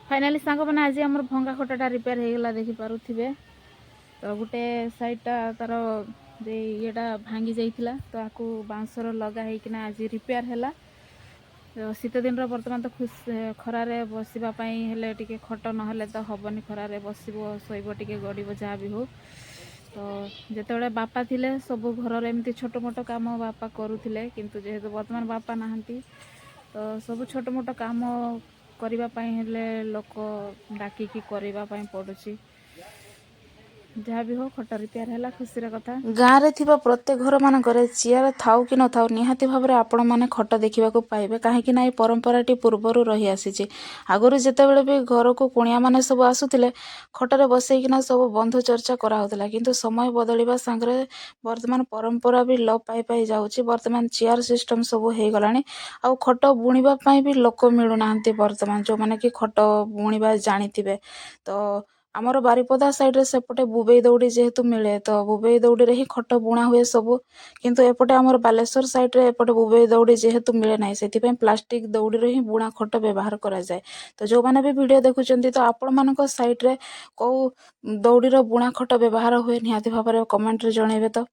Finally ସାଙ୍ଗମାନେ, ଆଜି ଆମର ଭଙ୍ଗା ଖଟଟା ରିପେୟାର ହେଇଗଲା, ଦେଖିପାରୁଥିବେ। ତ ଗୋଟେ ସାଇଡ଼ଟା ତାର ଯେ ଇଏଟା ଭାଙ୍ଗି ଯାଇଥିଲା, ତ ଆକୁ ବାଉଁଶର ଲଗା ହେଇକିନା ଆଜି ରିପେୟାର ହେଲା। ତ ଶୀତ ଦିନର ବର୍ତ୍ତମାନ ତ ଖୁସ୍ ଖରାରେ ବସିବା ପାଇଁ ହେଲେ ଟିକେ ଖଟ ନହେଲେ ତ ହେବନି। ଖରାରେ ବସିବ, ଶୋଇବ, ଟିକେ ଗଡ଼ିବ, ଯାହା ବି ହଉ। ତ ଯେତେବେଳେ ବାପା ଥିଲେ, ସବୁ ଘରର ଏମିତି ଛୋଟ ମୋଟ କାମ ବାପା କରୁଥିଲେ। କିନ୍ତୁ ଯେହେତୁ ବର୍ତ୍ତମାନ ବାପା ନାହାନ୍ତି, ତ ସବୁ ଛୋଟ ମୋଟ କାମ କରିବା ପାଇଁ ହେଲେ ଲୋକ ଡାକିକି କରିବା ପାଇଁ ପଡ଼ୁଛି। ଯାହା ବି ହଉ, ଖଟ ରିପେୟାର ହେଲା, ଖୁସିର କଥା। ଗାଁରେ ଥିବା ପ୍ରତ୍ୟେକ ଘରମାନଙ୍କରେ ଚେୟାର ଥାଉ କି ନଥାଉ, ନିହାତି ଭାବରେ ଆପଣମାନେ ଖଟ ଦେଖିବାକୁ ପାଇବେ। କାହିଁକି ନା ଏ ପରମ୍ପରାଟି ପୂର୍ବରୁ ରହିଆସିଛି। ଆଗରୁ ଯେତେବେଳେ ବି ଘରକୁ କୁଣିଆମାନେ ସବୁ ଆସୁଥିଲେ, ଖଟରେ ବସେଇକିନା ସବୁ ବନ୍ଧୁ ଚର୍ଚ୍ଚା କରାହେଉଥିଲା। କିନ୍ତୁ ସମୟ ବଦଳିବା ସାଙ୍ଗରେ ବର୍ତ୍ତମାନ ପରମ୍ପରା ବି ଲୋପ ପାଇ ପାଇ ଯାଉଛି। ବର୍ତ୍ତମାନ ଚେୟାର ସିଷ୍ଟମ୍ ସବୁ ହେଇଗଲାଣି ଆଉ ଖଟ ବୁଣିବା ପାଇଁ ବି ଲୋକ ମିଳୁନାହାନ୍ତି ବର୍ତ୍ତମାନ, ଯେଉଁମାନେ କି ଖଟ ବୁଣିବା ଜାଣିଥିବେ। ତ ଆମର ବାରିପଦା ସାଇଡ଼ରେ ସେପଟେ ବୁବେଇ ଦଉଡ଼ି ଯେହେତୁ ମିଳେ, ତ ବୁବେଇ ଦଉଡ଼ିରେ ହିଁ ଖଟ ବୁଣା ହୁଏ ସବୁ। କିନ୍ତୁ ଏପଟେ ଆମର ବାଲେଶ୍ୱର ସାଇଡ଼ରେ ଏପଟେ ବୁବେଇ ଦଉଡ଼ି ଯେହେତୁ ମିଳେ ନାହିଁ, ସେଥିପାଇଁ ପ୍ଲାଷ୍ଟିକ୍ ଦଉଡ଼ିରେ ହିଁ ବୁଣା ଖଟ ବ୍ୟବହାର କରାଯାଏ। ତ ଯେଉଁମାନେ ବି ଭିଡ଼ିଓ ଦେଖୁଛନ୍ତି, ତ ଆପଣମାନଙ୍କ ସାଇଡ଼ରେ କେଉଁ ଦଉଡ଼ିର ବୁଣା ଖଟ ବ୍ୟବହାର ହୁଏ, ନିହାତି ଭାବରେ କମେଣ୍ଟରେ ଜଣାଇବେ ତ।